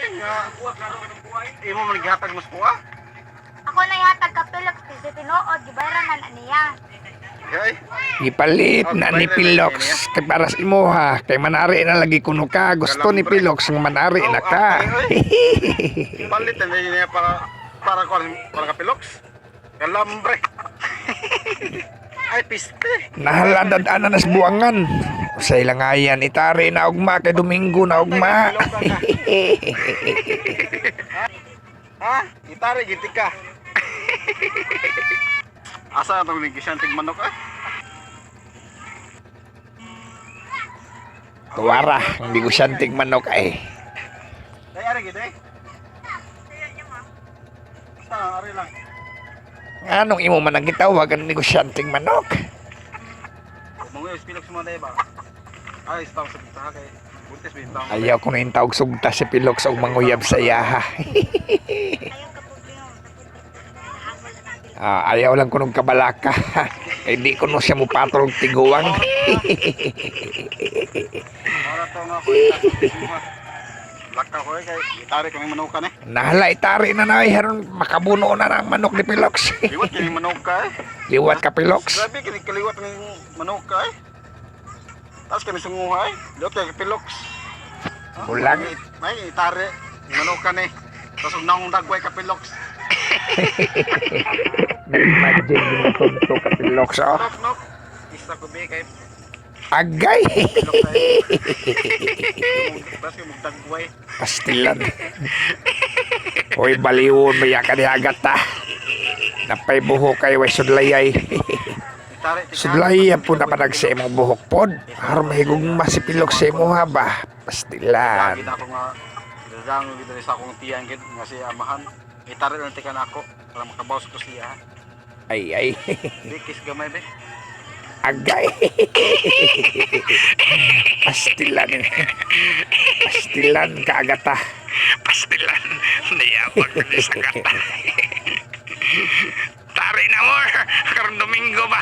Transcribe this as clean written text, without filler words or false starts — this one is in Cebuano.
Nga imo man gihatag mas kuha. Ako na yatag ka, Pilox, kay sa tinuod gibayaran na na niya. Hey. Gipalit na ni Pilox kay para sa imuha kay manari na lagi kuno ka. Gusto ni Pilox nga manari na ka. Palit na niya para para kuha para ka, Pilox. Kalambre. Ay, piste. Nahaladad ananas buangan. Usay langayan itari na ugma kay Domingo na ugma. Ha? Itari giti ka. Asa na tong negosyanteng manok ah? Tuwara, ang negosyanteng manok ay. Ay, ari gid eh. Basta ari lang. Anong imo man ang gitawag ang negosyanteng manok? Mga Pilox mo na ba? Ay, staw sa bitaha kay buntis bitaw. Ayaw ko na yung tawag sugta si Pilox og manguyab sa iyaha. Ayaw ka problema, Ah, ayaw lang ko nung kabalaka. Eh di ko no siya mupatol og tiguang. Para to nga ko. Lakaw ko eh, kay itari kami manukan eh. Nahala itari na na ay haron makabuno na ang manok ni Pilox. Liwat kini manok ka eh. Liwat ka, Pilox. Grabe kini kaliwat ng manok ka eh. Tapos kami sunguha eh. Liwat kay Pilox. Bulag. May itari manukan eh. Tapos naong dagway ka, Pilox. Imagine ginutunto ka, Pilox, oh. Nok nok. Isa ko be kay Agay. Pilox eh. Tapos yung dagway. Pastilan. Hoy, baliwon maya ka ni agata. Napay buhok kay way sudlayay. Itari tika. Sudlaya po na panag sa imong buhok pod. Aron mahigugma si Pilox sa imuha ba? Pastilan. Lagi na ako nga dadang gid sa akong tiyan gid nga si amahan. Itari lang tika na ako para makabaws ko siya. Ay ay. Bikis gamay be. Agay. Pastilan. Pastilan ka, agata. Pastilan. Niyabag ni sa gata. Tari na more. Karon Domingo ba?